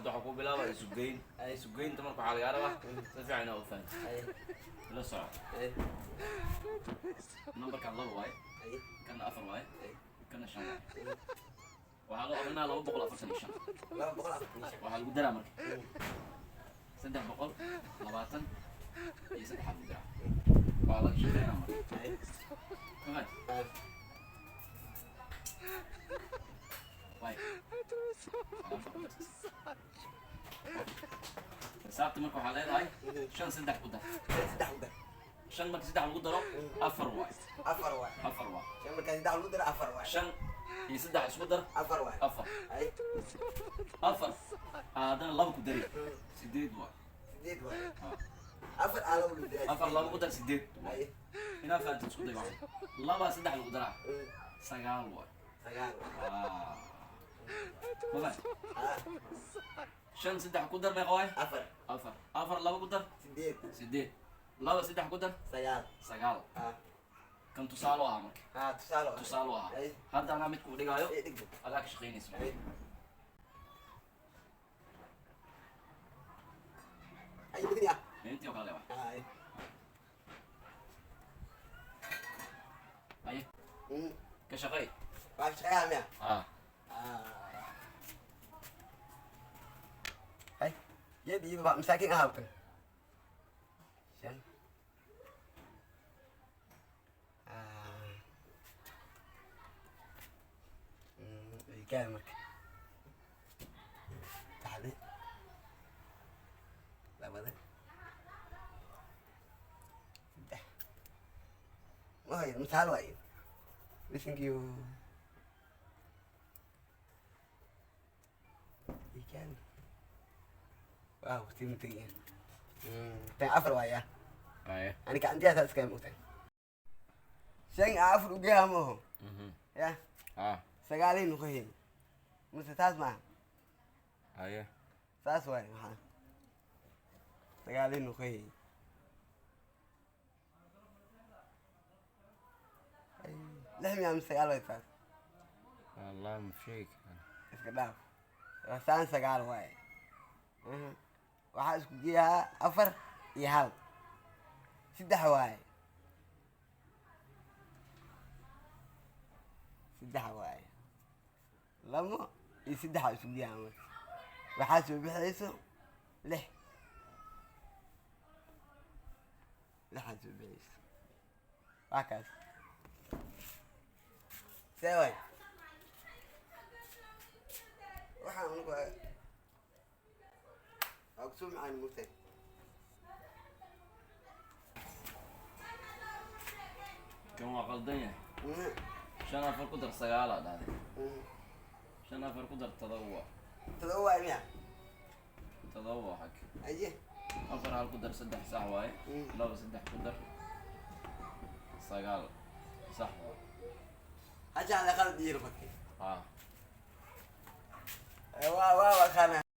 Hadda waxaa ku bilaaba isugeyn. Isugeynta marka waxaa lagaa rabaa si fiican inaad u fahanto. La soco. Numberkan laba waaye, kana afar waaye, kana shan waaye. Waxaa loo aqrinaa 245. 245. Waxaa lagu daraa marka 323 lagu daraa. Waa laga shaqeynaa marka. Ma fahanti? Waay, xisaabta marka waxaa leedahay shan saddex ku dar. Saddex ku dar. Shan marka saddex lagu daro afar waay. Afar waay. Afar waay. Shan markaa saddex lagu daro afar waay. Shan iyo saddex isku dar. Afar waay. Afar. Afar haddana laba ku dari, sideed waay. Sideed waay. Ah. Afar aa laba lagu daraa. Afar laba ku dar, sideed waay. Inaa fahanto isku day. Waxa laba saddex lagu daraa, sagaal waay. Sagaal waay. Ah. Ma fahanti? Ah. Shan saddex ku dar meeqa waay? Afar. Afar. Afar laba ku dar? Sideed. Sideed. Laba saddex ku dar? Sagaal. Sagaal. Kan tusaalo ah marka. Ah, tusaale waay. Tusaalo ah. Hadda anaa mid kuu dhigaayo. Dhigbo. Adaa ka shaqaynaysa. Ay, badin ya. Intii oo kale waa. Aye. Ka shaqay. Waa shaqeeyaa miya? Ah. Hay, geed iyo ba masaakiin ahaawtan. Shan. Ah. Gaar marka. Saddexda. Labada. Saddex. Waay, misaal waay. Bisinkiyo. Ikan. Waaw, timtiga. Tan afar waaya. Aye. Ani gacantiyaasa iskaga mugtay. Shan aa afar ugeeha ma oho. Ya, Ah. sagaalay noqoheen. Mise taas maaha? Aye. Saas waay maxaa? Sagaalay noqoheen. Ay, lix miyaa mise sagaal waay taas? Allah ma sheegi karaan. Iska dhaaf. Waa saan sagaal waaye. Waxaa isku geeyaa afar iyo hal. Saddex waaye. Saddex waaye. Labo iyo saddex aa isku geeyaa marka. Waxaa soo bixayso lix. Lixaa soo bixayso. Waa kaas. See waay? Waxaan unugu waa kusoo macaan mugtay. Kan waa qaldan yahay. Shan afar ku dar sagaalaa dhahday. Shan afar ku dar todoba. Todoba waay miya? Todoba waa xag. Aye. Afar hal ku dar saddex, sax waaye. Laba saddex ku dar sagaal, sax waaye. Haja ala qalad iyo noqotay. Ah. Waa waa waa kana.